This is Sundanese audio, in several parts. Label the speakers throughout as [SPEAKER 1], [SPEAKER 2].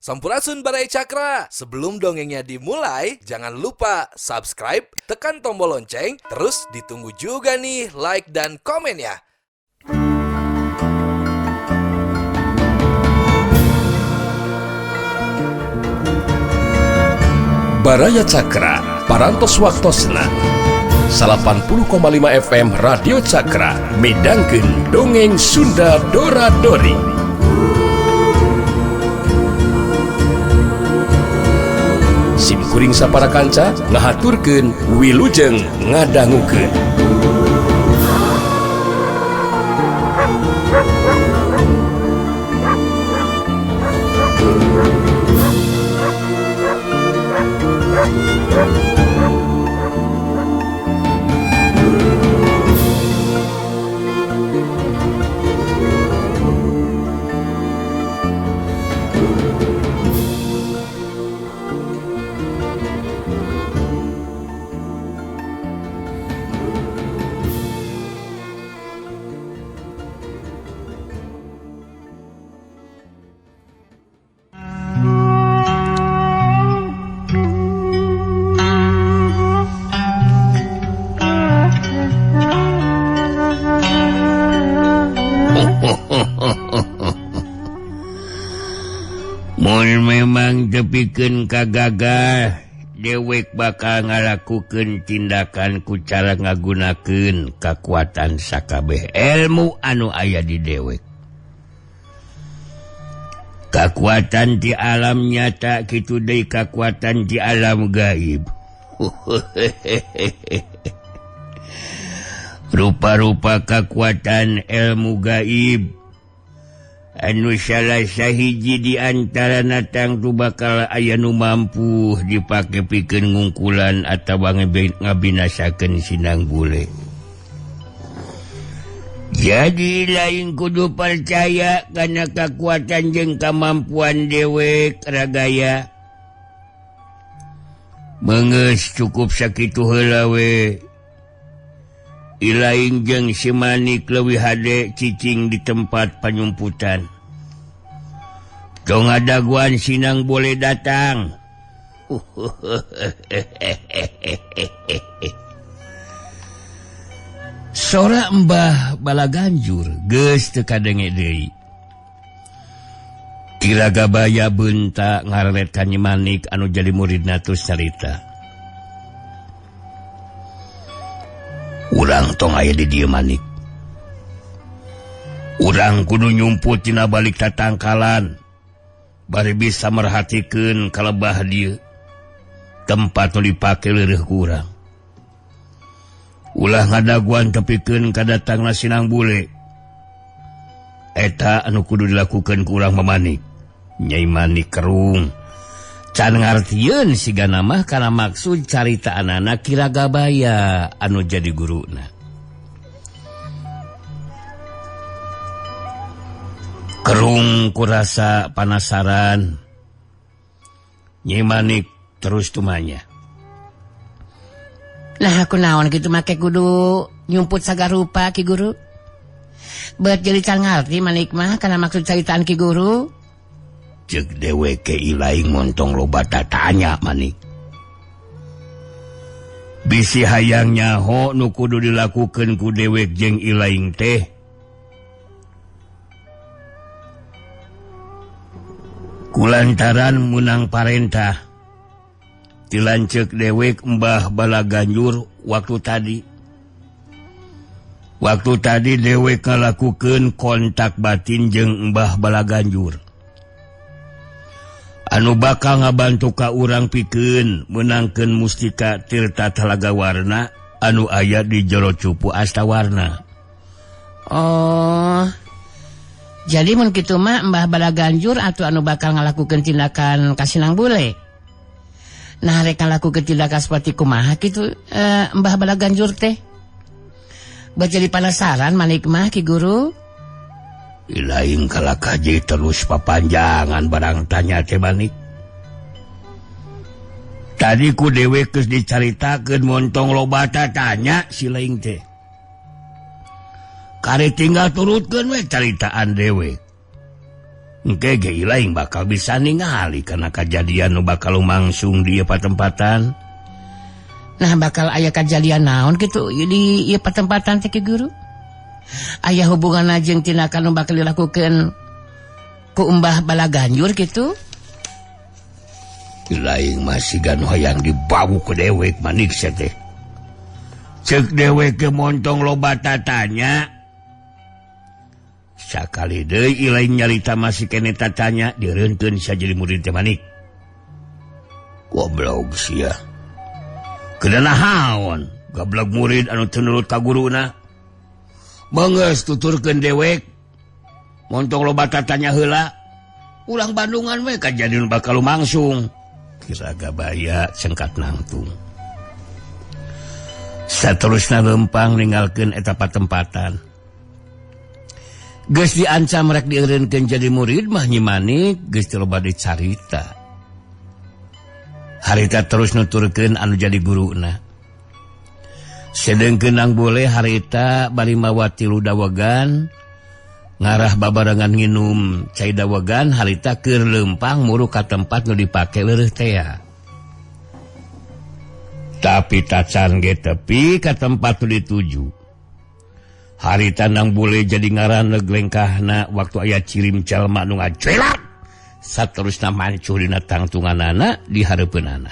[SPEAKER 1] Sampurasun, Baraya Cakra. Sebelum dongengnya dimulai, jangan lupa subscribe, tekan tombol lonceng, terus ditunggu juga nih like dan komennya.
[SPEAKER 2] Baraya Cakra, Parantos Waktosna 80,5 FM Radio Cakra midangkeun dongeng Sunda Dora Dori. Sim kuring sapara kanca ngahaturkeun wilujeng ngadangukeun.
[SPEAKER 3] Mun memang tepikeun kagagal, dewek bakal ngalakukeun tindakan ku cara ngagunakeun kakuatan sakabeh ilmu anu aya di dewek. Kakuatan di alam nyata kitu deui kakuatan di alam gaib. Rupa-rupa kakuatan ilmu gaib anu salah sahiji di antara natang tu bakal aya nu mampu dipake pikeun ngungkulan atawa ngabinasakeun sinang bule. Jadi lain kudu percaya kana kakuatan jeung kamampuan dewek ragaya. Mengeus cukup sakitu heula we. Ilaing jeung si Manik leuwih hade cicing di tempat panyumputan. Tong adaguan sinang boleh datang. Sora Mbah Balaganjur geus teu kadenge deui. Kiragabaya beunta ngarelet ka Nyi Manik anu jadi muridna terus carita. Urang tong aya di dieu Manik. Urang kudu nyumput tina balik tatangkalan bari bisa merhatikeun kalebah dieu. Tempat nu dipake leureih ku urang. Ulah ngadaguan tepikeun kadatangna sinang bule. Eta anu kudu dilakukeun ku urang mamanik. Nyai Manik kerung. Can ngartieun sigana mah kana maksud caritaanana Kiragabaya anu jadi guruna. Kerung kurasa panasaran. Nyai Manik terus tumanya.
[SPEAKER 4] Nah aku naon kitu make kudu nyumput sagarupa Ki Guru. Bet jadi can ngarti Manik mah kana maksud caritaan Ki Guru.
[SPEAKER 3] Cek deweke ilaing montong loba tatanya Manik. Bisi hayang nyaho nu kudu dilakukeun ku dewek jeung ilaing teh. Kulantaran menang parentah dilanceuk dewek Mbah Balaganjur waktu tadi. Waktu tadi dewek ngalakukeun kontak batin jeung Mbah Balaganjur. Anu bakal ngabantu ka urang pikeun meunangkeun mustika Tirta Talaga Warna anu aya di jero cupu Astawarna.
[SPEAKER 4] Oh. Jadi mun kitu mah Mbah Balaganjur atuh anu bakal ngalakukeun tindakan ka sinang bule. Nah rek ngalakukeun tindakan seperti kumaha kitu Mbah Balaganjur teh? Buat jadi penasaran Manik mah Ki Guru.
[SPEAKER 3] Ilaing kalakaji terus papanjangan barang tanya teh Manik. Tadi ku dewek geus dicaritakeun montong loba tanya si laing teh. Kare tinggal turutkeun we caritaan dewek. Engke ge lain bakal bisa ningali karena kejadian nu bakal lumangsung di ieu patempatan.
[SPEAKER 4] Nah bakal aya kejadian naon kitu di ieu patempatan teh Ki Guru? Aya hubunganna jeung tindakan nu bakal dilakukeun ku Mbah Balaganjur kitu?
[SPEAKER 3] Lain masih gan hayang dibawu ku dewek manik sia teh. Cek dewek ke montong loba tatanya. Sakali deui lain nyarita masih kene tatanya direunkeun sia jadi murid teh manik. Goblok sia. Keuna naon goblok murid anu teu nurut ka guruna. Beungeus tuturkeun dewek. Montong loba tatanya heula. Ulang Bandungan we kajadian bakal lumangsung. Kiraga baya cengkat nangtung. Saterusna lempang ninggalkeun eta patempatan. Geus diancam rek dieureunkeun jadi murid mah Nyi Manik geus teu loba dicarita. Harita terus nuturkeun anu jadi guruna. Sedengkeun Nang Bule harita bari mawa tilu dawegan ngarah babarengan nginum cai dawegan harita keur leumpang muru ka tempat nu dipake leureih tea. Tapi tacan ge tepi ka tempat nu dituju. Harita Nang Bule jadi ngaraneg lengkahna waktu aya cirim jalma nu ngajelak saterusna mancuh dina tangtunganana di hareupeunana.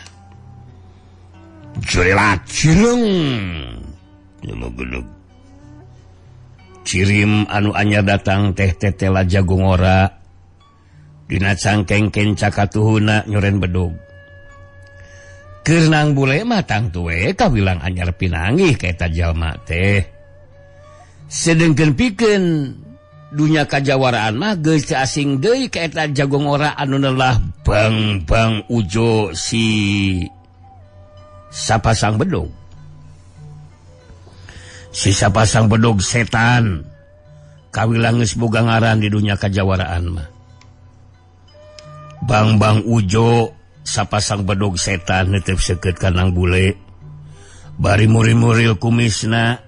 [SPEAKER 3] Jelak cireung geleg. Cirim anu anyar datang teh tetela jagung ora dina cangkeng kenca katuhuna nyoren bedog. Keur Nang Bule mah tangtu we kawilang anyar pinanggih ka eta jalma teh. Sedengkeun pikeun dunya kajawaraan mah geus teu asing deui ka eta jagung ora anu nelah Bang-bang Ujo si sapasang bedog. Si sapasang bedog setan kawilang geus boga ngaran di dunya kajawaraan mah. Bang-bang Ujo sapasang bedog setan netep seukeut ka Nang Bule. Bari muri-muril kumisna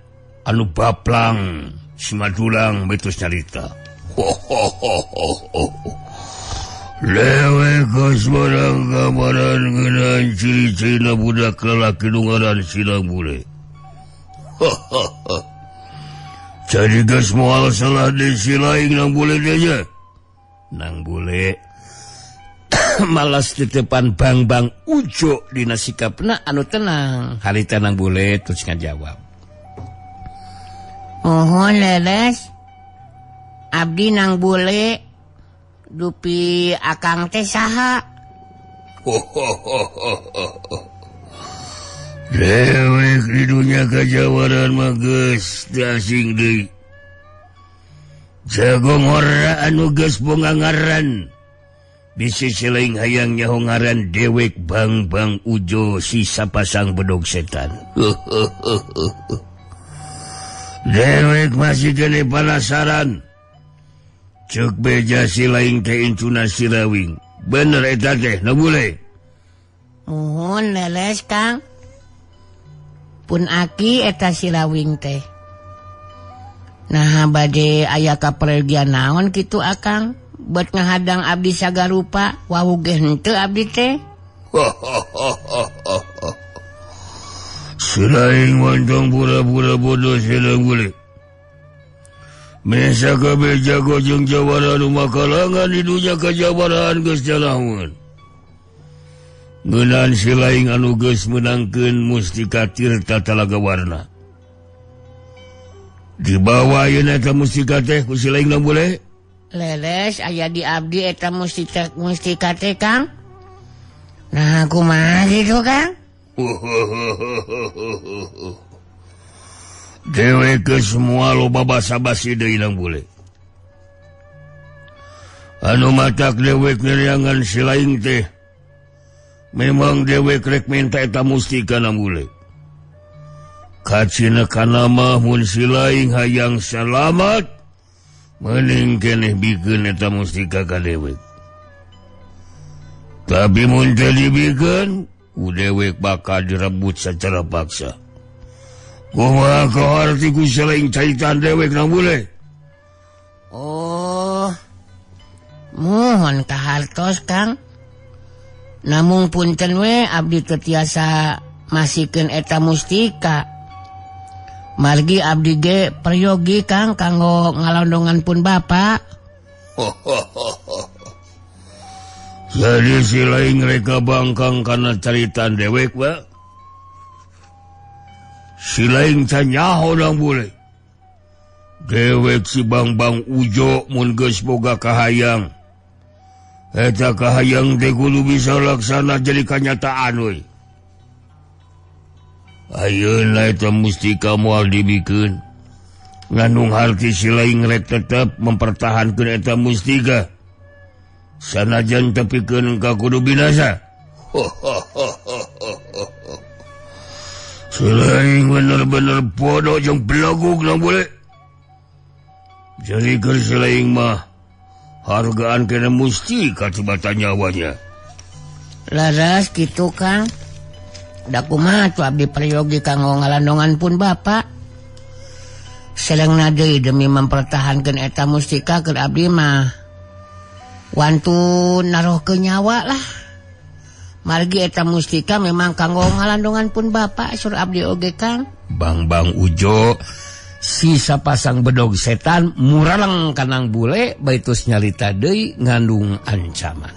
[SPEAKER 3] anu baplang simadulang betus nyarita. Ho ho ho ho ho. Lewe geus barang gambaran ngeunaan ciri-cirina budak lalaki nu ngaran si Nang Bule. Ho ho ho. Jadi geus moal salah deui si lain Nang Bule teh nya. Nang Bule malas titepan Bang-bang Ujo dina sikapna anu tenang. Harita Nang Bule terus ngajawab.
[SPEAKER 4] Mohon leles, abdi Nang Bule dupi akang teh saha.
[SPEAKER 3] Dewek di dunia kajawaran mah geus teu asing deui. Jago ngora anu geus boga ngaran. Bisi selain hayang nyaho ngaran dewek Bang-bang Ujo si sapasang bedog setan. Dewek masih kene penasaran. Cek beja si lain teh incuna si rawing. Bener eta teh, Nang Bule?
[SPEAKER 4] Mohon leles Kang. Pun aki eta si rawing teh. Nah bade aya kapergian naon kitu akang? Buat ngahadang abdi sagarupa, wawuh ge henteu abdi teh.
[SPEAKER 3] Selain montong pura-pura bodoh si Nang Bule. Mesa kabeh jago jeung jawara nu makalangan di dunya kajawaraan geus jalaheun. Ngeunaan si lain anu geus meunangkeun mustika Tirta Talaga Warna. Dibawa ayeuna eta mustika teh ku si lain Nang Bule?
[SPEAKER 4] Leles aya di abdi eta mustika teh Kang. Nah kumaha kitu Kang?
[SPEAKER 3] Dewek ke semua loba basa-basi deui Nang Bule. Anu matak dewek nereangan si lain teh. Memang dewek rek minta eta mustika Nang Bule. Kacina kana mah mun si lain hayang salamat, mending keneh bikeun eta mustika ka dewek. Tapi mun teu dibikeun, ku dewek bakal direbut secara paksa. Kumaha kaharti ku selain caitan dewek Nang Bule?
[SPEAKER 4] Oh, Mohon kahartos Kang. Namung punten we abdi teu tiasa masikeun eta mustika. Margi abdi ge peryogi Kang kanggo ngalondongan pun bapak.
[SPEAKER 3] Jadi si lain reka bangkang karena caritaan dewek pak. Si lain canyaho nang boleh. Dewek si Bang-Bang Ujo mun geus boga kahayang. Eta kahayang teh kudu bisa laksana jadi kanyataan we. Ayeuna eta mustika moal dibikeun. Ngandung harti si lain rek tetep mempertahankeun eta mustika. Sanajan tepikeun ka kudu binasa. Si lain bener-bener bodoh jeung belagug nang boleh. Jadi keur si lain mah hargaan kena mustika tibatan nyawanya.
[SPEAKER 4] Laras kitu Kang. Da kumaha tuh abdi peryogi kanggo ngalandongan pun bapak. Sarengna deui demi mempertahankeun eta mustika keur abdi mah wantun naruhkeun nyawa lah. Margi eta mustika memang kanggo ngalandongan pun bapak sur abdi oge Kang.
[SPEAKER 2] Bang-Bang Ujo sisa pasang bedog setan muraleng kanang bule baitus nyalita deui ngandung ancaman.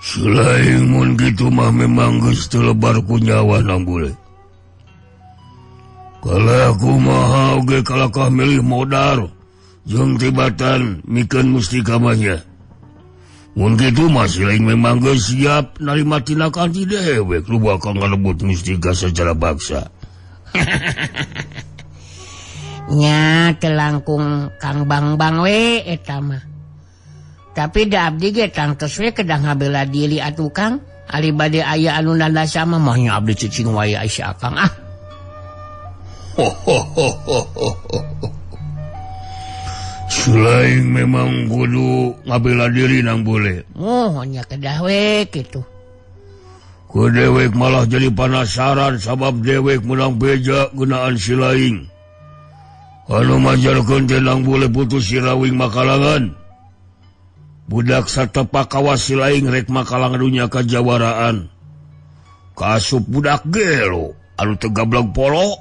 [SPEAKER 3] Selain mun kitu mah memang geus teu lebar ku nyawa nang bule. Kalau kumaha oge kalakah milih modar jeung tibatan mikeun mustika mah nya. Mun kitu mah si lain memang geus siap narima tindakan ti dewek lu bakal ngarebut mustika secara paksa.
[SPEAKER 4] Nya teu langkung Kang Bang-Bang we eta mah. Tapi da abdi ge tangtos we kedah ngabela diri atuh Kang. Ari bade aya anu nandasa mah mah nya abdi cicing wae ai si Akang ah.
[SPEAKER 3] Selain memang kudu ngabela diri nang boleh.
[SPEAKER 4] Mohon nya kedah we kitu.
[SPEAKER 3] Ku dewek malah jadi penasaran sabab dewek menang beja gunaan si lain. Anu majarkeun teh nang boleh putus sirawing makalangan. Budak satepak kawas si lain rek makalangan dunya kajawaraan. Kasup budak gelo anu teu gablog polo.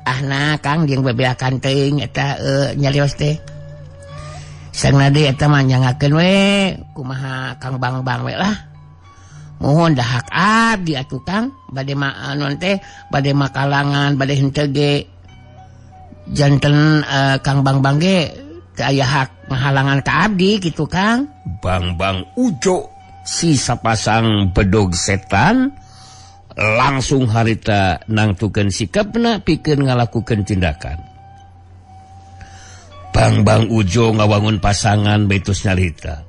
[SPEAKER 4] Ah nah Kang jeung bebeakan teuing eta nyarios teh. Sangna deui eta mah nyangakeun we kumaha Kang Bang-Bang we lah. Mohon dahak abdi atuh Kang bade ma non teh bade makalangan bade henteu ge janten Kang Bang-Bang ge teu aya hak ngahalangan ka abdi kitu Kang.
[SPEAKER 2] Bang-Bang Ujo sisa pasang bedog setan langsung harita nangtukeun sikapna pikeun ngalakukeun tindakan. Bang-Bang Ujo ngawangun pasangan baitus nyarita.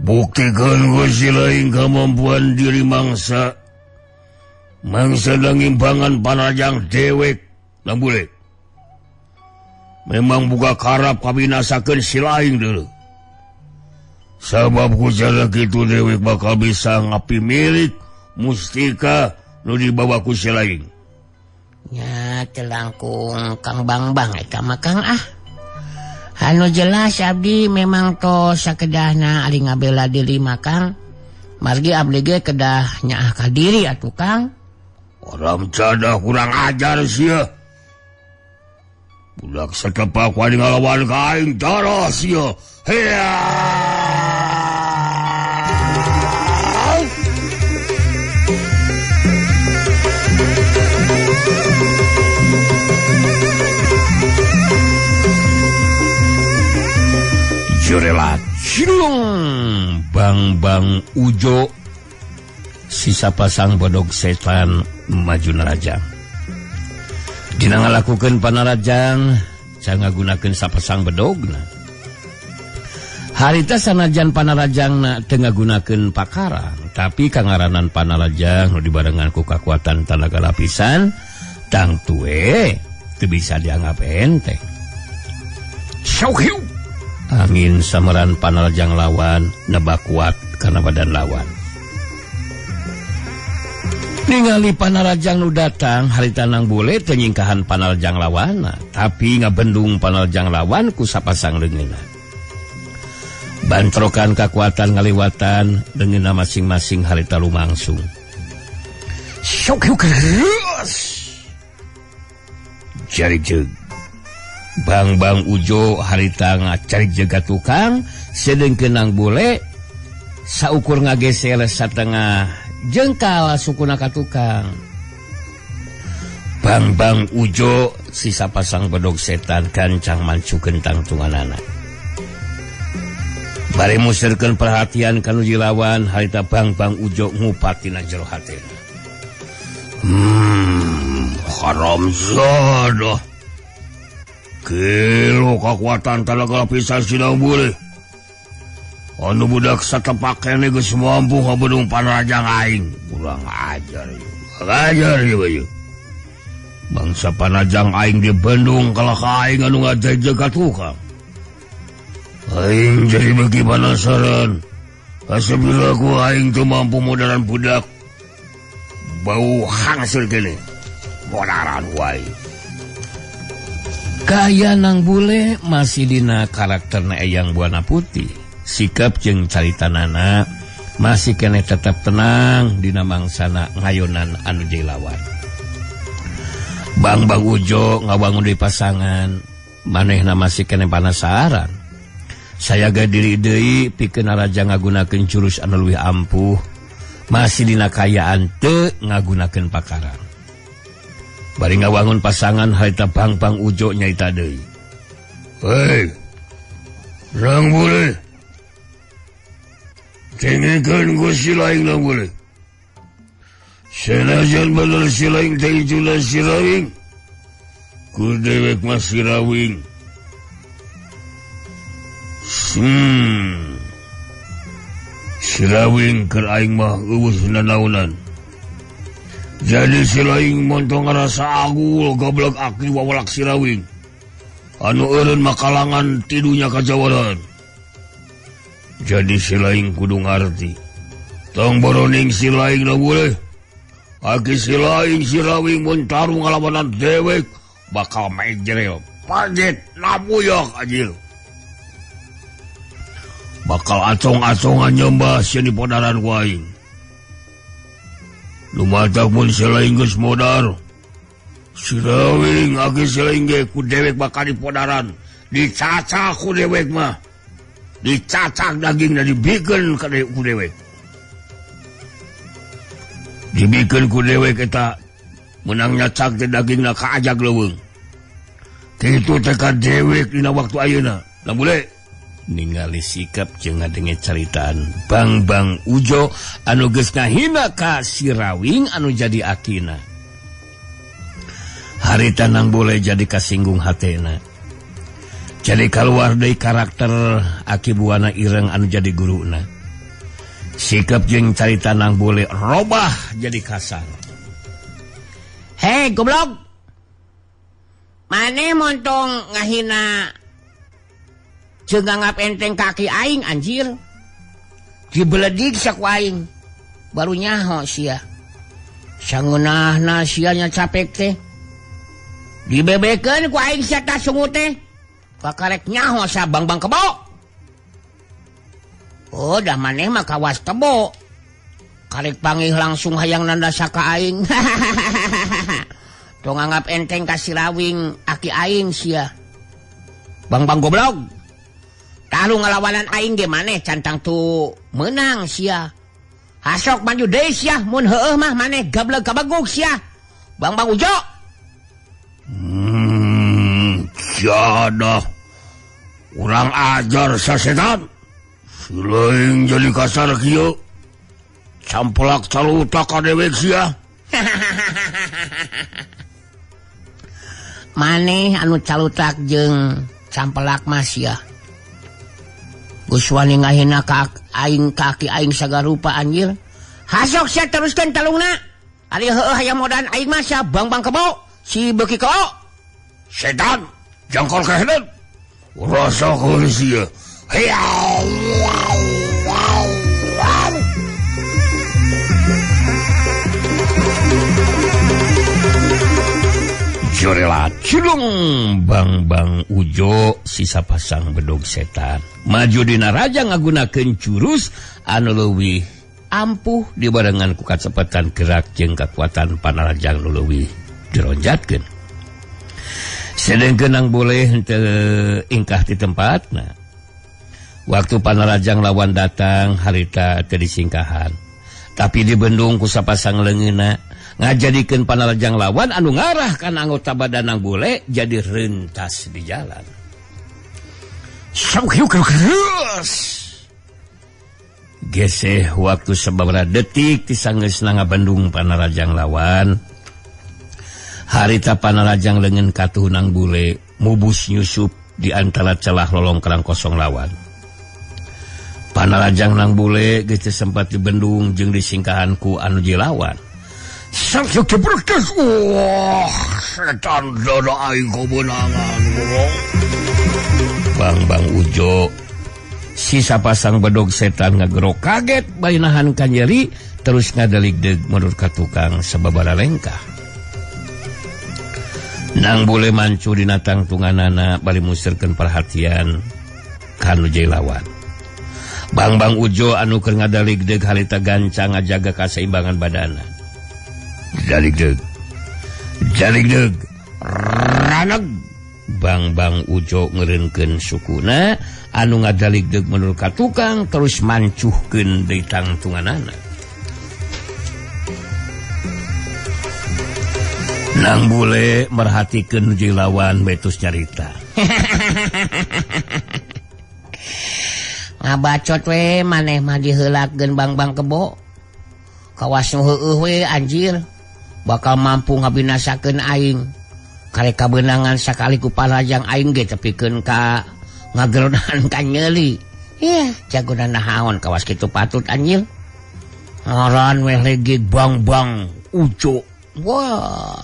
[SPEAKER 3] Buktikeun ku si lain kamampuan diri mangsa. Mangsa nangimbangan panajang dewek nang boleh. Memang buka karap kabinasakeun si lain dulu. Sabab ku cara kitu dewek bakal bisa ngapi milik mustika nu dibawa ku si lain.
[SPEAKER 4] Nya teu langkung Kang Bang-Bang eta mah Kang ah. Anu jelas abdi memang tos sakedahna ari ngabela diri mah Kang. Margi abdi ge kedah nyaah ka diri atuh Kang.
[SPEAKER 3] Orang cadah kurang ajar sia. Budak satepak wani ngalawan ka aing darah sia. Hea!
[SPEAKER 2] Jurela cilung Bang-Bang Ujo sisa pasang bodog setan maju narajang. Dina ngalakukeun panarajang can ngagunakeun sapasang bedogna. Harita sanajan panarajangna teu ngagunakeun pakarang, tapi kangaranan panarajang nu dibarengan ku kakuatan tanaga lapisan tangtu we teu bisa dianggap enteng. Syauhiu angin sameran panarajang lawan nebak kuat karena badan lawan. Ningali Panarajang nu datang harita Nang Bule teu nyingkahan Panarajang lawana, tapi ngabendung Panarajang lawan ku sapasang leungeunna. Bantrokan kakuatan ngaliwatan leungeunna masing-masing harita lumangsung. Sok jari jeung Bang-bang Ujo harita ngacari jaga tukang sedengkeun Nang Bule saukur ngageser satengah jengkal sukuna ka tukang. Bang-bang Ujo sisa pasang bedog setan gancang mancukeun tangtunganana. Bari muserkeun perhatian ka nu lawan harita Bang-bang Ujo ngupat dina jero hatena. Haram zadah.
[SPEAKER 3] Kilo kakuatan talaga pisan sidang boleh. Anu budak satepak kene geus mampu ngabedung Panarajang aing. Kurang ajar ieu. Ajar ieu. Bangsa Panarajang aing dibendung kalah ka aing anu ngajajeg ka tukang. Aing jadi beuki penasaran. Asa bila ku aing teu mampu modaran budak. Bau hangseur kene. Modaran wae.
[SPEAKER 2] Kaya Nang Bule masih dina karakterna Eyang Buana Putih. Sikap jeung caritanana masih keneh tetap tenang dina mangsana ngayonan anu jadi lawan. Bang-bang Ujo ngawangun deui pasangan, manehna masih keneh panasaran. Sayaga diri deui pikeun Raja ngagunakeun jurus anu leuwih ampuh, masih dina kayaan teu ngagunakeun pakaran. Bari ngawangun pasangan harita Bang-bang Ujo nyaita deui.
[SPEAKER 3] Hei, Nang Bule. Tingikeun ku si laing Nang Bule. Senajan bener si laing teh ijuna si rawing. Ku dewek mah si rawing. Si rawing keur aing mah eueuh nanaonan. Jadi si laing montong ngarasa agul goblok aki wawalak si rawing. Anu eureun makalangan tidunya kajawaran. Jadi si laing kudu ngarti. Tong boroning si laing na boleh. Aki si laing si rawing mun tarung ngalawanan dewek bakal mejrel. Pajet namuyok ajil. Bakal acong-acongan nyembah sieun di podaran ku aing. Lumatak mun si laing geus modar. Si rawing aki si laing ge ku dewek bakal dipodaran. Dicacak ku dewek mah. Dicacak dagingna dibikeun ka ku dewek. Dibikeun ku dewek eta meunang nyacak teh dagingna ka ajag leuweung. Kitu teh ka dewek dina waktu ayeuna. Lah boleh
[SPEAKER 2] ningali sikap jeung ngadenge caritaan Bang-bang Ujo anu geus ngahina ka si Rawing anu jadi akina. Harita Nang Bule jadi kasinggung hatena. Jadi kaluar deui karakter Aki Buana Ireng anu jadi guruna. Sikap jeung carita Nang Bule robah jadi kasar.
[SPEAKER 4] Hei goblok. Mane montong ngahina jeung nganggap enteng kaki aing anjir. Dibeledig saku aing. Baru nyaho sia. Sangeunahna sia nya capek teh. Dibebekeun ku aing sia ta sungut teh. Kakarek nyaho sa bang-bang kebo. Oh, dah maneh mah kawas kebo. Karek pangih langsung hayang nandasa ka aing. Tong nganggap enteng ka si Rawing aki aing sia. Bang-bang goblok. Tahu ngalawanan aing ge maneh cantang tu menang sia. Hasok maju deui sia mun heueuh mah maneh gableg kabeguk sia. Bang-bang Ujo.
[SPEAKER 3] Jadah. Urang ajar sasetan. Si laing jadi kasar kieu. Campelak calutak ka dewek sia.
[SPEAKER 4] Maneh anu calutak jeung campelak mah sia. Geus wani ngahina ka aing kaki aing sagarupa anjir. Hasok sia teruskeun talungna. Ari heueuh hayang modan aing mah sia bang-bang kebo si beuki keo.
[SPEAKER 3] Setan jangkol kehedeun. Rasakeun sia. Hiau. Wow. Wow.
[SPEAKER 2] Jorela cilung Bang-bang Ujo sisa pasang bedog setan maju dina rajang ngagunakeun jurus anu leuwih ampuh dibarengan ku kacepetan gerak jeung kakuatan panarajang nu leuwih dironjatkeun. Sedengkeun nang boleh henteu ingkah di tempatna. Waktu panarajang lawan datang harita teu disingkahan, tapi dibendung ku sapasang leungeunna ngajadikeun panarajang lawan anu ngarah kana anggota badan nang bule jadi rentas di jalan. Geseh waktu sababaraha detik tisanggeusna ngabendung panarajang lawan. Harita panarajang leungeun katuh nang bule mubus nyusup di antara celah lolongkrang kosong lawan. Panarajang nang bule geus teu sempat dibendung jeung disingkahan ku anu jilawan. Wah, setan dada aing kemenangan. Bang-bang Ujo sisa pasang bedog setan ngagerok kaget bae nahan ka nyeri terus ngadaligdeg menurut ka tukang sababaraha lengkah. Nang bule mancu dina tangtunganana bari musirkeun perhatian ka nu lawan. Bang-bang Ujo anu keur ngadaligdeg harita gancang ngajaga kaseimbangan badana. Jaligdeg, jaligdeg, raneg. Bang-bang Ujo ngeureunkeun sukuna anu ngadaligdeg menurut ka tukang terus mancuhkeun deui tangtunganana. Nang bule merhatikeun nu lawan betus nyarita.
[SPEAKER 4] Ngabacot we maneh mah diheulakeun Bang-bang Kebo. Kawas nu heueuh we anjir. Bakal mampu ngabinasakeun aing. Karek kabeunangan sakali ku parajang aing ge tepikeun ka ngagerodan ka nyeuli. Ieu jagona nahaon kawas kitu patut anjir. Ngaran weh legi Bang-bang Ujo. Wah,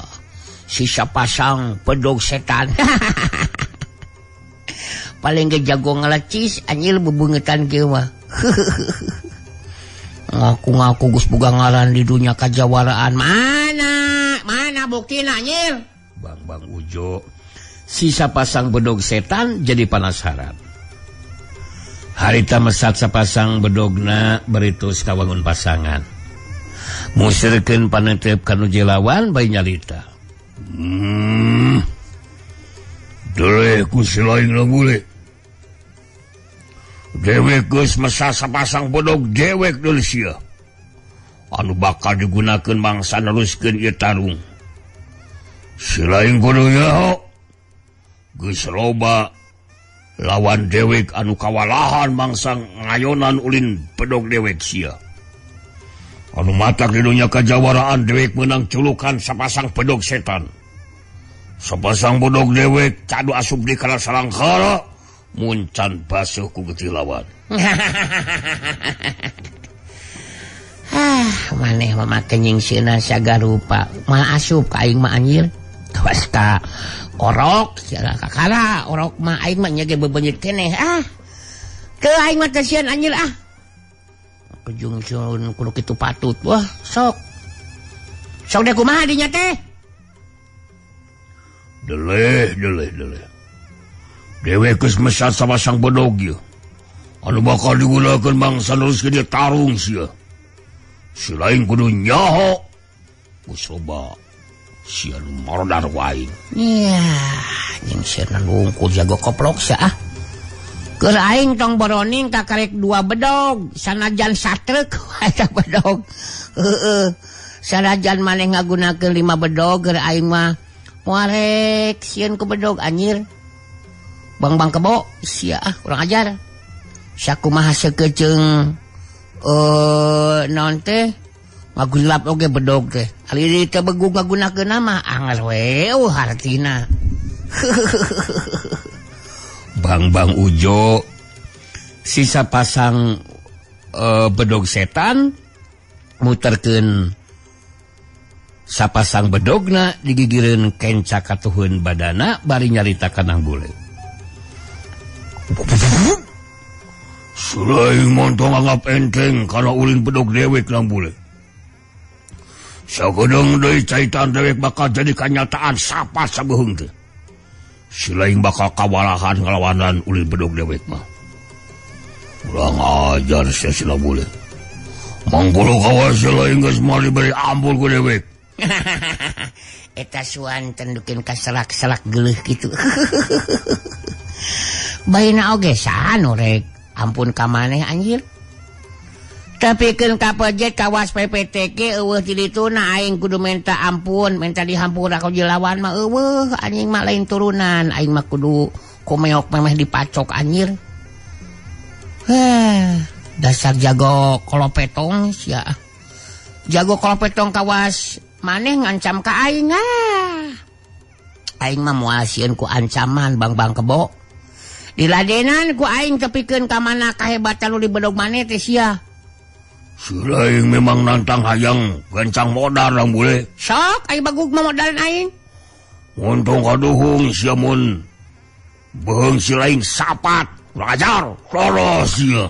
[SPEAKER 4] sisa pasang pedog setan. Paling ge jago ngelecis anjir bebungetan kieu mah. Ngaku-ngaku geus boga ngaran di dunia kajawaraan. Mana? Mana buktina anjir?
[SPEAKER 2] Bang-bang Ujo sisa pasang bedog setan jadi penasaran. Harita mesat sapasang bedogna beritus kawangun pasangan. Musirkeun panetep ka nu lawan bae nyalita.
[SPEAKER 3] Deleh ku si lain bule. Dewek geus mesat sapasang bedog dewek deui sia. Anu bakal digunakeun mangsa neruskeun ieu tarung. Si lain kudu nyaho. Geus loba lawan dewek anu kawalahan mangsa ngayonan ulin bedog dewek sia. Anu matak di dunia kajawaraan dewek menang culukan sapasang bedog setan. Sapasang bedog dewek cadu asup di kana salangkara muncan basuh ku getih lawan.
[SPEAKER 4] Ah, maneh mah make nyingseuna sagarupa. Mah asup ka aing mah anjir. Kawas ka orok sia kakara orok mah aing mah nya ge bebenyit keneh ah. Ke aing mah teu sieun anjir ah. Kejungsun kudu kitu patut. Wah, sok. Sok deh kumaha dinya teh?
[SPEAKER 3] Deleh, deleh, deleh. Dewek geus mesat sapasang bedog ieu. Anu bakal digunakeun mangsa neruskeun ieu tarung sia. Si lain kudu nyaho. Geus loba sia nu marodar wae.
[SPEAKER 4] Yah, jeung sieuna lungkul jago koplok sia ah. Keur aing tong boroning kakarek dua bedog, sanajan satrek eta bedog. Heeh. Sanajan maneh ngagunakeun 5 bedog keur aing mah moarek sieun ku bedog anjir. Bang-bang Kebo sia ah kurang ajar. Sakumaha seukeuceung naon teh ngagulap oge bedog teh. Ali teu begung ngagunakeun mah anggar we hartina.
[SPEAKER 2] Bang-bang Ujo sisa pasang bedog setan muterkeun sapasang bedogna digigireun kenca katuhun badana bari nyarita ka nang bule.
[SPEAKER 3] Sulaing montong anggap enteng kana ulin bedog dewek nang bule. Sagedeung deui caitan dewek bakal jadi kanyataan sapat sabeheung teh. Si laing bakal kawalahan ngalawanan ulin bedog dewek mah. Urang ajar sia sila boleh. Mangkulu kawas si laing geus moal diberi ampun ku dewek.
[SPEAKER 4] Eta suanten dukin kaselak-selak geuleuh kitu. Baina oge saha nu rek ampun ka maneh anjir. Tepikeun ka pejet kawas PPTK eueuh ti dituna aing kudu minta ampun, minta dihampura ku lawan mah eueuh anjing mah lain turunan, aing mah kudu kumeok memeh dipacok anjir. Heh, dasar jago kolopetong sia. Jago kolopetong kawas maneh ngancam ka aing ah. Aing mah moal sieun ku ancaman bang-bang kebo. Diladenan ku aing tepikeun ka mana kahebatan nu dibedog maneh teh sia.
[SPEAKER 3] Si laing memang nantang hayang gancang modal dang boleh.
[SPEAKER 4] Sok aing bagug mah modalan aing.
[SPEAKER 3] Untung kaduhung sia mun beheung si laing sapat kurang ajar lolos sia.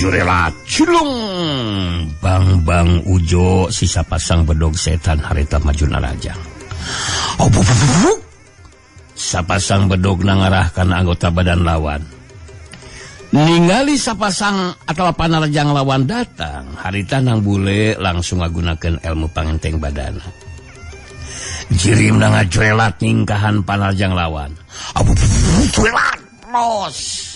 [SPEAKER 3] Jurelat cilung Bang-bang Ujo sisa pasang bedog setan harita maju narajang. Sapasang bedog nangarah kana anggota badan lawan. Ningali sapasang atau panarajang lawan datang, harita nang bule langsung ngagunakeun ilmu pangenteng badana. Jirim ngajurelat ningkahan panarajang lawan. Jurelat los.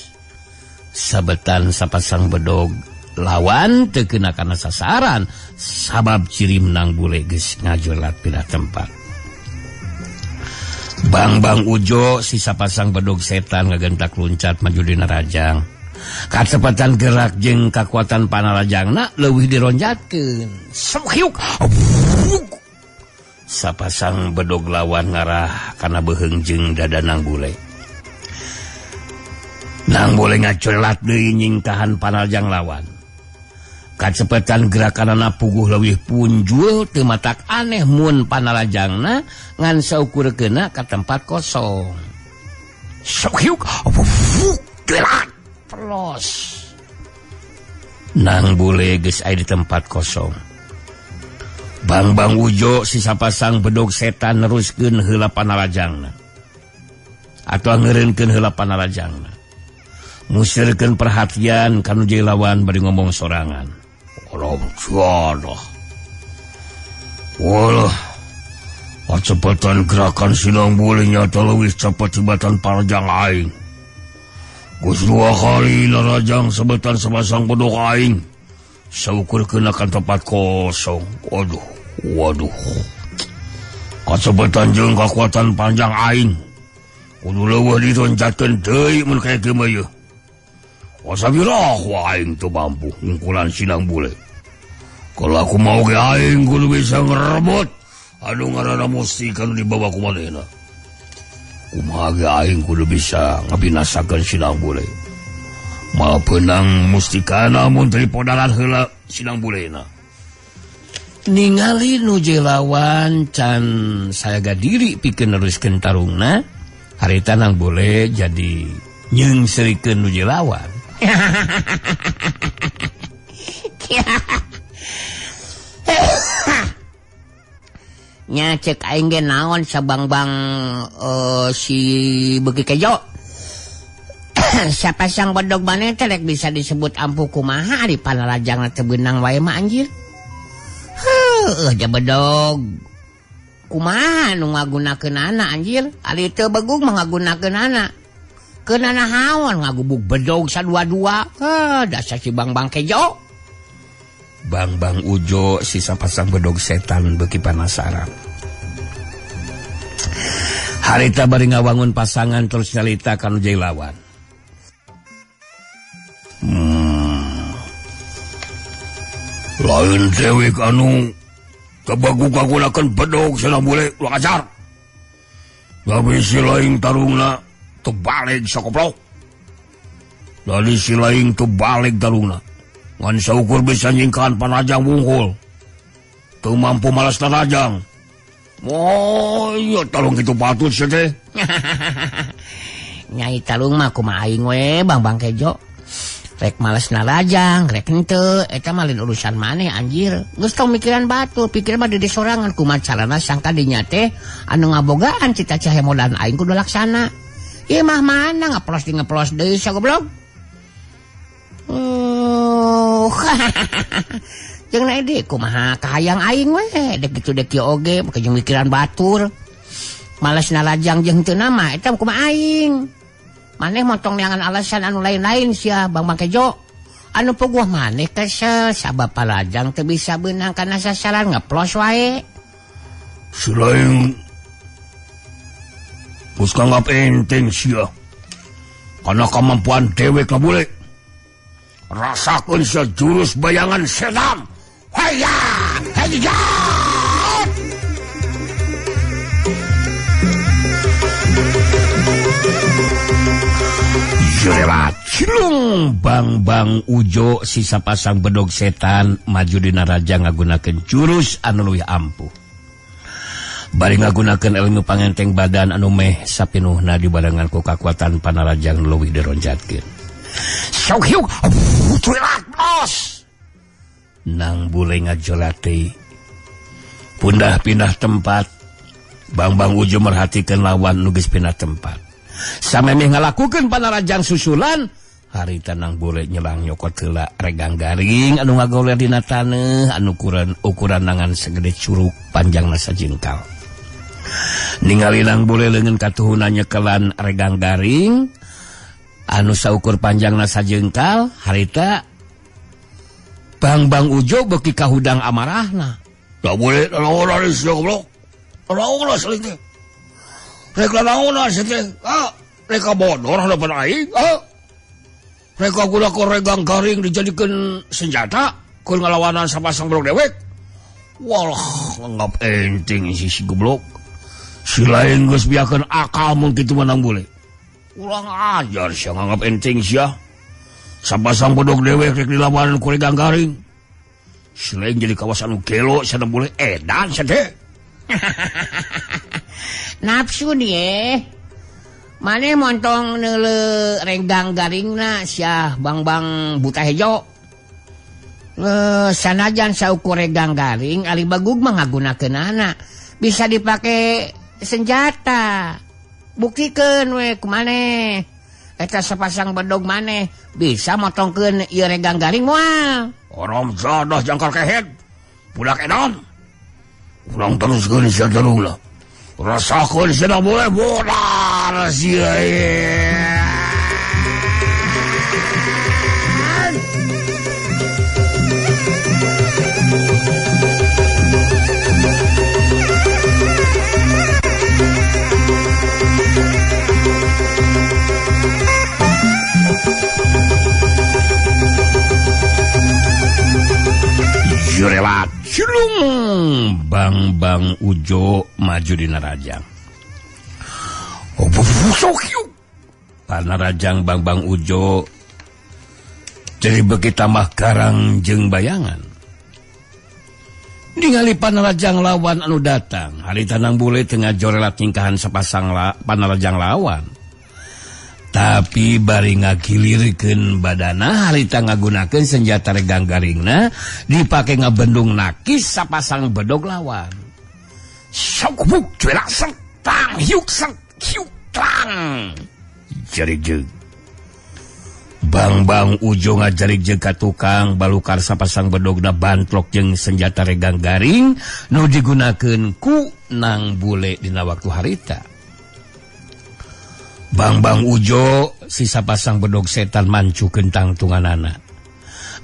[SPEAKER 3] Sabetan sapasang bedog lawan teu kena kana sasaran sabab cirim nang bule geus ngajulat pindah tempat. Bang-bang Ujo si sapasang bedog setan ngagentak luncat maju dina rajang. Kacepatan gerak jeung kakuatan panarajangna leuwih dironjatkeun. Semhiuk. Sapasang bedog lawan ngarah kana beuheung jeung dada nang bule. Nang boleh ngacurelat deui nyingkahan panarajang lawan. Kacepetan gerakanana puguh leuwih punjul teu matak aneh mun panarajangna ngan saukur keuna ka tempat kosong. Sok hiuk gerak pelos. Nang bule geus aya di tempat kosong. Bang-bang Ujo si sapasang bedog setan neruskeun heula panarajangna. Atawa ngeureunkeun heula panarajangna. Musirkeun perhatian kanu jeung lawan bari ngomong sorangan. Alah, walah, kacepetan gerakan sinang bule nyata leuwih cepet tibatan parajang aing. Geus dua kali narajang sebetan sepasang bedog aing. Saukur keuna ka tempat kosong. Waduh, waduh. Kacepetan jeung kakuatan panjang aing. Kudu leuwih dironcatkeun deui mun kaya kieu mah ieu. Wasabirah aing teu mampu ngungkulan sinang bule. Kalau aku mau ge aing kudu bisa ngerebut anu ngaranna mustika nu dibawa ku manehna. Kumaha ge aing kudu bisa ngabinasakeun sinang bule. Moal peunang mustikana mun teu dipodaran heula sinang bulena.
[SPEAKER 2] Ningali nu lawan can sayaga diri pikeun neruskeun tarungna, harita nang bule jadi nyeungseurikeun nu lawan.
[SPEAKER 4] Nya cek aing ge naon sabangbang si beuki kejo. Sapasang bedog maneh teh rek bisa disebut ampuh kumaha ari panarajangna teu beunang wae mah anjir. Heuh ja bedog. Kumaha nu ngagunakeunana anjir? Ari teu begug mah ngagunakeunana. Keunana haon ngagubug bedog sadua-dua. Heuh dasar si Bang-bang kejo.
[SPEAKER 2] Bang-bang Ujo si sapasang bedog setan beuki panasaran. Harita bari ngawangun pasangan terus nyalita kanu jeung lawan.
[SPEAKER 3] Lain dewek anu kebagu kagunakeun bedog cenah bule ulah ajar. Tapi si laing tarungna terbalik sakoplok. Dari si laing terbalik tarungna. Ngan saukur bisa nyingkahan panajang wungkul. Teu mampu malas narajang. Oh, iya talung kitu patut sia teh.
[SPEAKER 4] Nyai talung mah kumaha aing we Bang-bang Kejo. Rek males narajang, rek henteu, eta mah lain urusan maneh anjir. Geus tong mikiran batur, pikir mah di sorangan kumaha carana sangka dinya teh anu ngabogaan cita cahaya modan aing kudu laksana. Ieu mah mana ngeplos di ngeplos deui sia goblok. Oh. Jeung na deui kumaha kahayang aing we, dek kitu dek kieu oge, make jeung mikiran batur. Males narajang jeung teu nama eta kumaha aing. Maneh motong neangan alasan anu lain-lain sia Bang-bang Kejo. Anu puguh maneh kesel sabab parajang teu bisa beunang kana sasaran ngeplos wae.
[SPEAKER 3] Selain geus kanggap enteng sia. Kana kemampuan dewek ka bule. Rasakeun sia jurus bayangan setan. Hayya, hayya.
[SPEAKER 2] Jerelat cilung Bang-bang Ujo sisa pasang bedog setan maju dina raja ngagunakeun jurus anu leuwih ampuh. Bari ngagunakeun ilmu pangenteng badan anu meh sapinuhna dibarengan ku kakuatan panarajang leuwih dironjatkeun. Sok hiuk cuilat bos. Nang bule ngajolate. Pundah-pindah tempat. Bang-bang Ujo merhatikeun lawan nu geus pindah tempat. Samemeh ngalakukeun panarajang susulan, harita nang bule nyelang nyokot heula regang garing anu ngagoler dina taneuh anu ukuran nangan segede curug panjangna sajengkal. Ningali nang bule leungeun katuhuna nyekelan regang garing anu saukur panjangna sajengkal, harita Bang-bang Ujo beuki kahudang amarahna.
[SPEAKER 3] Da bule naon sia goblok. Naon saling teh. Rek naon sia teh? Ah, rek bodor hadapan aing. Ah. Rek gunakeun regang garing dijadikeun senjata keur ngalawanan sapasang blok dewek. Walah, nganggap enteng si goblok. Si lain geus biakeun akal mun kitu mah nang bule. Urang ajar sia nganggap enteng sia. Sapasang bodog dewek rek dilawan ku regang garing. Si lain jadi kawasan nu gelo sia nang bule edan sia teh.
[SPEAKER 4] Nafsu nih. Maneh montong neuleu regang garingna sia Bang-bang buta hejo. Sanajan saukur regang garing ari bagug mah ngagunakeunana bisa dipake senjata. Buktikeun we ku maneh. Eta sapasang bedog maneh bisa motongkeun ieu regang garing moal.
[SPEAKER 3] Orom jadah jangkar kehed. Budak edan. Urang teruskeun sia terus lah. Rasakeun sia boleh bodar sia.
[SPEAKER 2] Jurelat cilung Bang-bang Ujo maju dina rajang. Panarajang Bang-bang Ujo jadi beuki tambah garang jeung bayangan. Ningali panarajang lawan anu datang, harita nang bule tengah jorelat nyingkahan sapasang panarajang lawan. Tapi bari ngagilirkeun badana harita ngagunakeun senjata regang garingna dipake ngabendung nakis sapasang bedog lawan. Sok buk cuelak tang hiuk sek hiuk tang. Jarik jeung Bang-bang Ujo ngajarik jeung ka tukang balukar sapasang bedogna bantlok jeung senjata regang garing nu digunakeun ku nang bule dina waktu harita. Bang-bang Ujo sisa pasang bedog setan mancu kentang tunganana.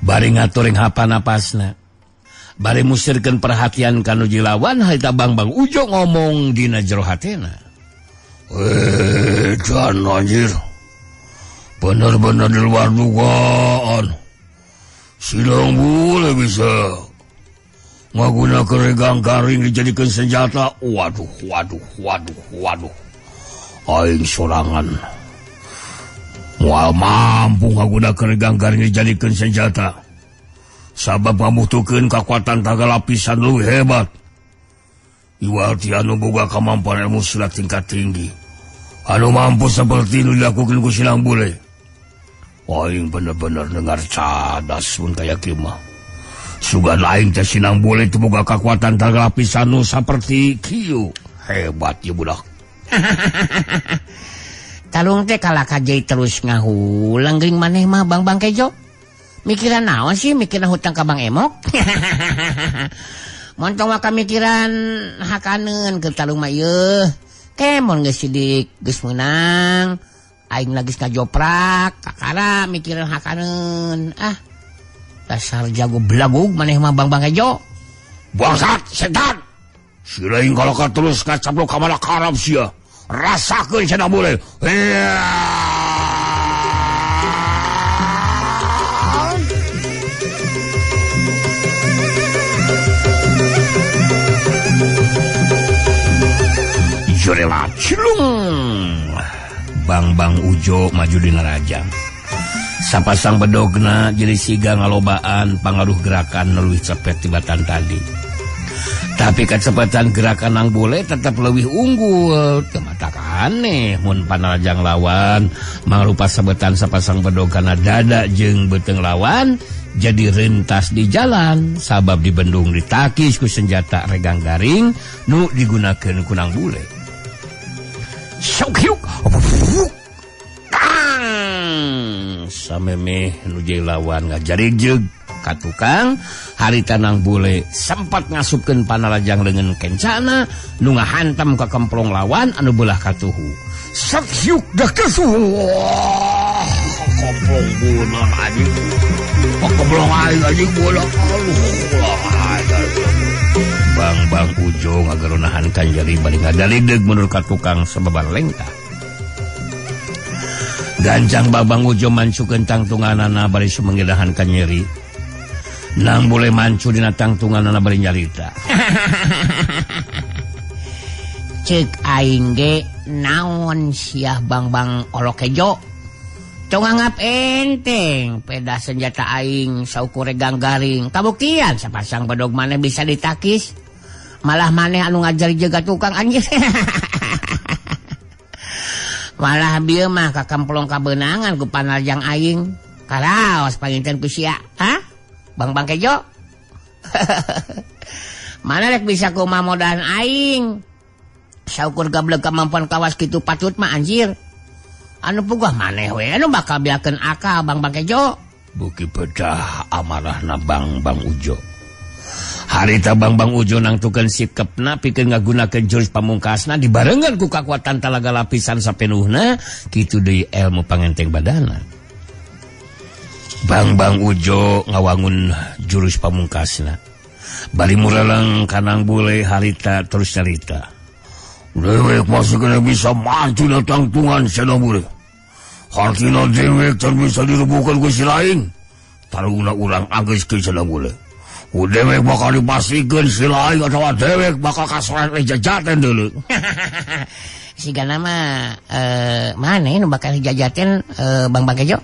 [SPEAKER 2] Bari ngaturing hapa napasna. Bari musirkeun perhatian kanu jilawan harita Bang-bang Ujo ngomong dina jero hatena.
[SPEAKER 3] Edan anjir. Bener-bener di luar dugaan. Silang bule bisa ngagunakeun regang garing dijadikeun senjata. Waduh, waduh, waduh, waduh. Aing sorangan moal mampu ngagunakeun regang garing dijadikeun senjata. Sabab ngabutuhkeun kakuatan taga lapisan leuwih hebat. Iwal ti anu boga kamampuan ilmu silat tingkat tinggi. Anu mampu seperti nu dilakukeun ku Sinang Bule. Aing bener-bener dengar cadas mun kaya kieu mah. Sugan lain teh Sinang Bule teu boga kakuatan taga lapisan nu saperti kieu. Hebat ieu budak.
[SPEAKER 4] Talung teh kalah kajai terus ngahulang geuning maneh mah Bang Bang Kejo. Mikiran naon sih? Mikiran hutang ka Bang Emok. Montong waka mikiran hakaneun ke talung mah ieu. Kemon geus sidik geus meunang. Aing lagi ngajoprak kakara mikiran hakaneun. Ah. Dasar jago belagug maneh mah Bang Bang Kejo.
[SPEAKER 3] Bangsat setan. Si lain kalau ka terus kacaplok ka mana karab sia. Rasakeun cenah boleh. Jorela cilung.
[SPEAKER 2] Bang Bang Ujo maju dina rajang. Sapasang bedogna jadi siga ngalobaan pangaruh gerakan leuwih cepet tibatan tadi. Tapi kecepatan gerakan nang bule tetap lebih unggul. Teu matak aneh mun panarajang lawan mangrupa sebetan sapasang bedog kana dada jeung beuteung lawan jadi rentas di jalan sabab dibendung ditakis ku senjata regang garing nu digunakeun ku nang bule. Syuk kang samemeh nu jadi lawan ngajarejeug ka tukang harita nang bule sempat ngasupkeun panarajang leungeun kencana nu ngahantam ka kemplong lawan anu beulah katuhu.
[SPEAKER 3] Sakyuk dah kesuh. Komplong bola anjing. Komplong aing anjing bola.
[SPEAKER 2] Bang Bang Ujo ngagaronahan kanjari bari ngadaligdeg mundur ka tukang sababar lengkah. Gancang Babang Ujo mancukeun tangtunganana bari sumengidahan ka nyeri. Nang boleh mancu dina tangtunganana bari nyarita.
[SPEAKER 4] Ceuk aing ge naon siah Bang Bang Olok Kejo. Tong anggap enteng peda senjata aing saukur regang garing. Kabuktian sapasang bedog maneh bisa ditakis. Malah maneh anu ngajar jaga tukang anjir. Malah bieu mah kakamplong kabeunangan ku panarjang aing. Karaos panginten ku sia. Hah? Bang Bang Kejo. Mana rek bisa kumaha modahan aing. Saukur gableg kemampuan kawas kitu patut mah anjir. Anu puguh maneh we anu bakal biakeun akal Bang Bang Kejo.
[SPEAKER 2] Buki bedah amarahna Bang Bang Ujo. Harita Bang Bang Ujo nangtukeun sikepna pikeun ngagunakeun jurus pamungkasna dibarengan ku kakuatan talaga lapisan sapenuhna kitu deui ilmu pangenteng badana. Bang Bang Ujo ngawangun jurus pamungkasna. Bari mureleng kanang bule harita terus carita.
[SPEAKER 3] Dewek masih kena bisa maju datang tunggan cenah bule. Hartina dewek teu bisa direbukan ku si lain. Tarungna urang anggeus ke cenah bule. Ku dewek bakal dipastikeun si lain atawa dewek bakal kasoran jajaten deuleu.
[SPEAKER 4] Sigana mah mana nu bakal jajaten Bang Bang Kejo?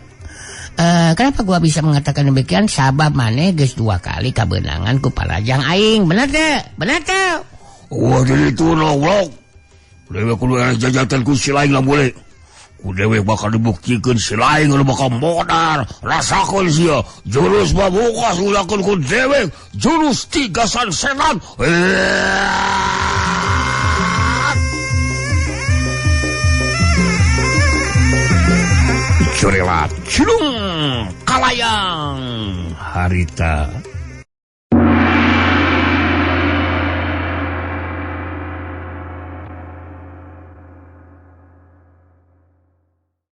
[SPEAKER 4] Kenapa gua bisa mengatakan demikian? Sabab maneh geus dua kali kabeunangan ku parajang aing. Bener teu? Bener teu?
[SPEAKER 3] Wah jadi itu goblok. Dewek kudu jajaten ku si lain lah boleh. Ku dewek bakal dibuktikeun si lain anu bakal modar. Rasakeun sia jurus babukas gunakeun ku dewek jurus tigasan setan.
[SPEAKER 2] Curelat cilung kalayang harita.